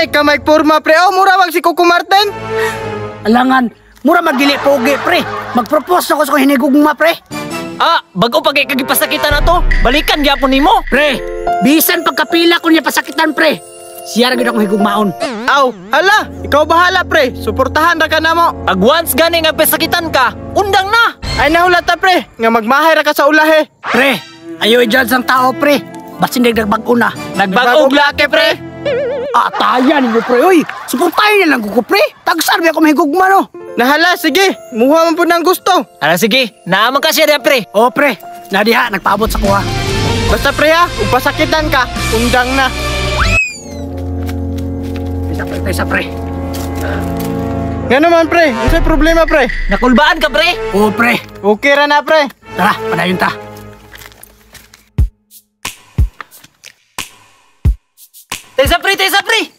Lami ka may porma, pre. Oh, mura wag si Coco Martin. Alangan, mura magdili pogi, pre. Magpropose ako sa kong hinigugma, pre. Ah, bago pa kay kagipasakitan na to. Balikan gyapon nimo. Pre, bisan pagkapila ko niya pasakitan, pre. Siya ra gyud akong higugmaon. Aw, hala, ikaw bahala, pre. Suportahan ra ka namo. Ag once gani nga pasakitan ka, undang na. Ay nahulat ta, pre, nga magmahay ra ka sa ulahe. Pre, ayaw i-judge ang tao, pre. Basin nagbag-o na. Nagbag-og laki, pre. Atayan ninyo, pre. Uy, suportahin na lang ko, pre. Tagsar ba ako mahigugma, no? Nahala, sige. Muha man po ng gusto. Ala sige, naaman ka siya diha, pre. O, pre. Nadiha, nagpaabot sa kuha. Basta, pre, ha, upasakitan ka, undang na. Isa, pre, isa, pre. Nga naman, pre, unsay problema, pre? Nakulbaan ka, pre. O, pre. Okay ra na, pre. Tara, padayon ta. Tesa, pre, tesa, pre.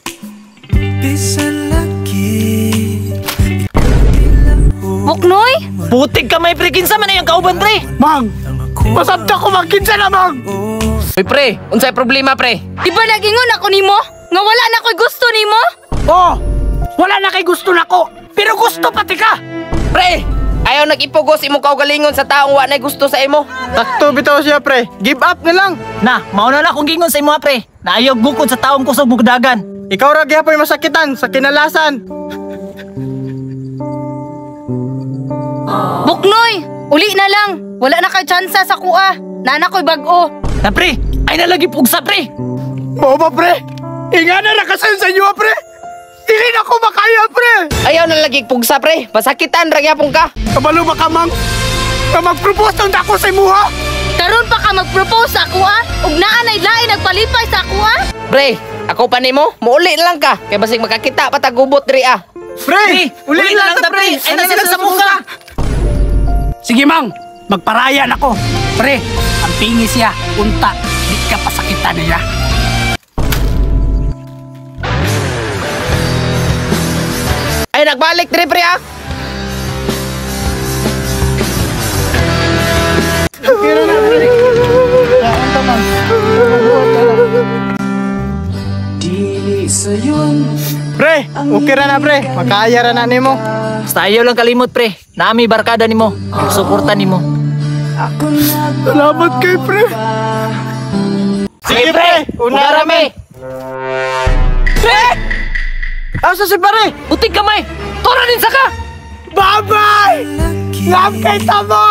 Buknoy? Putig ka may pre, kinsa man na yung kauban, pre. Mang, masabta ko magkinsa na, mang. Uy pre, unsay problema pre? Di ba nagingon ako nimo? Nga wala na ko'y gusto nimo? Oh, wala na kay gusto nako. Pero gusto pati ka. Pre, ayaw nag-ipugos imong kaugalingon sa taong wa nay gusto sa imo. Takto bitaw siya, pre. Give up na lang. Na, mauna na akong gingon sa imo, pre. Na ayaw bukod sa taong kusog mugdagan. Ikaw ra gyapon masakitan sa kinalasan. Buknoy, uli na lang. Wala na kay tsansa sa kuha. Nana ko'y bag-o. Na pre, ay nalagi pugsa, pre. Mao ba, pre? Inga na nakasayon sa inyo, pre. Dili na ko makaya, pre. Ayaw na lagi pugsa pre, masakitan ra gyapon ka. Kabalo ba ka, mang? Nga mag-propose na ako sa imuha? Karon pa ka mag-propose sa kuha? Ug naa nay lain nagpalipay sa kuha? Pre, ako pa nimo, muuli na lang ka kay basig makakita pa ta gubot diri ah. Pre, uli na lang ta, pre. Ay na sila sa muka. Sige, mang. Magparaya na ko. Pre, ang pingi siya. Unta, di ka pasakitan niya. Ay nagbalik diri pre ah. Pre, okay ra na, pre. Makaya ra na nimo. Basta ayaw lang kalimot, pre. Naami barkada nimo. Suporta nimo. Salamat kay pre. Sige, pre. Una ra me. Pre! Asa si pare? Putig kamay. Tora din sa ka. Bye-bye! Love kay tamo!